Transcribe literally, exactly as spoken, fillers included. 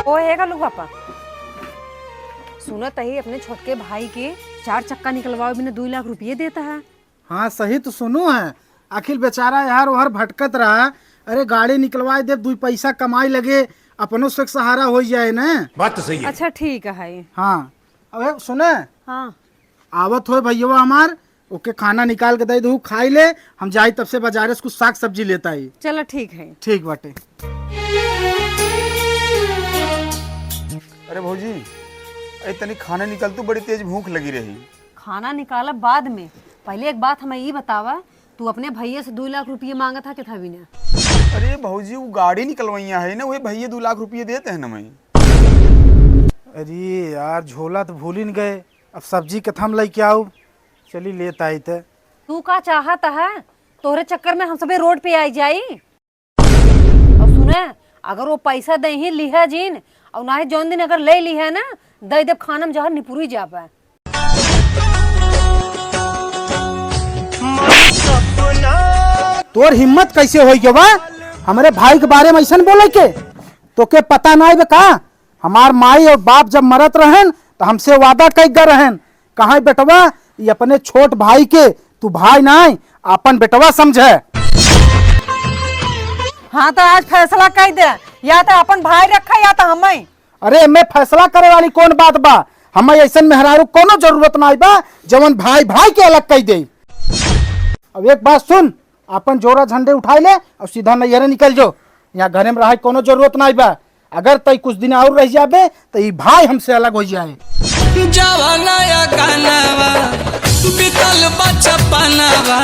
ओ हे गोलू पापा, सुनत ही अपने छोटके भाई के चार चक्का निकलवावे बिना दुई लाख रुपये देत है। हाँ, सही तो सुनू है। आखिर बेचारा यार ओहर भटकत रहा। अरे, गाड़ी निकलवाए दे, दुई पैसा कमाई लगे, अपनो से सहारा हो जाए न। बात तो सही है। अच्छा, ठीक है। हाँ, अबे सुने, हाँ। आवत होए भैया हमार, ओके खाना निकाल के दे दू, खाई ले। हम जाई तब से बाजारे से कुछ साग सब्जी लेत आई। चलो, ठीक है। ठीक बाटे। अरे भौजी, ए तनी खाना निकाल, तू बड़ी तेज भूख लगी रही। खाना निकालब बाद में, पहले एक बात हमें ई बतावा, तू अपने भैया से दुई लाख रुपये मांगत हा, किथा बिना? अरे भौजी, वो गाड़ी निकलवैया है ना, वही भैया दुई लाख रुपये देत है ना मैं। अरे यार, झोला तो भूलिन गए, अब सब्जी कथम लइके आऊ, चली लेत आई त। तू का चाहत है, तोहरे चक्कर में हम सबे रोड पे आई जाई? और सुने, अगर वो पैसा दे ही लिहा जीन, और ना ही जौन दिन अगर ले लिहा ना, दे देब खाना में जहर निपुरी जाबे। तोर हिम्मत कैसे होई के बा हमरे भाई के बारे में ऐसन बोले के? तोके पता ना बा का? हमार माई और बाप जब मरत रहन तो हमसे वादा कई गए रहन, कहा बेटवा, ये अपने छोट भाई के तू भाई ना, अपन बेटवा समझे। हाँ, तो आज फैसला कई दे, या तो अपन भाई रखा या तो हमें। अरे, एमे फैसला करे वाली कौन बात बा? हमें ऐसन मेहरारू कोनो जरूरत ना बा, जवन भाई भाई के अलग कई दे। अब एक बात सुन, अपन जोरा झंडे उठाई ले और सीधा नैहरे निकल जो। यहाँ घरे में रहे कोनो जरूरत ना बा। अगर तई कुछ दिन और रह जाबे तो ई भाई हमसे अलग हो जाए। जवाना या गानावा, बीतल बचपनावा।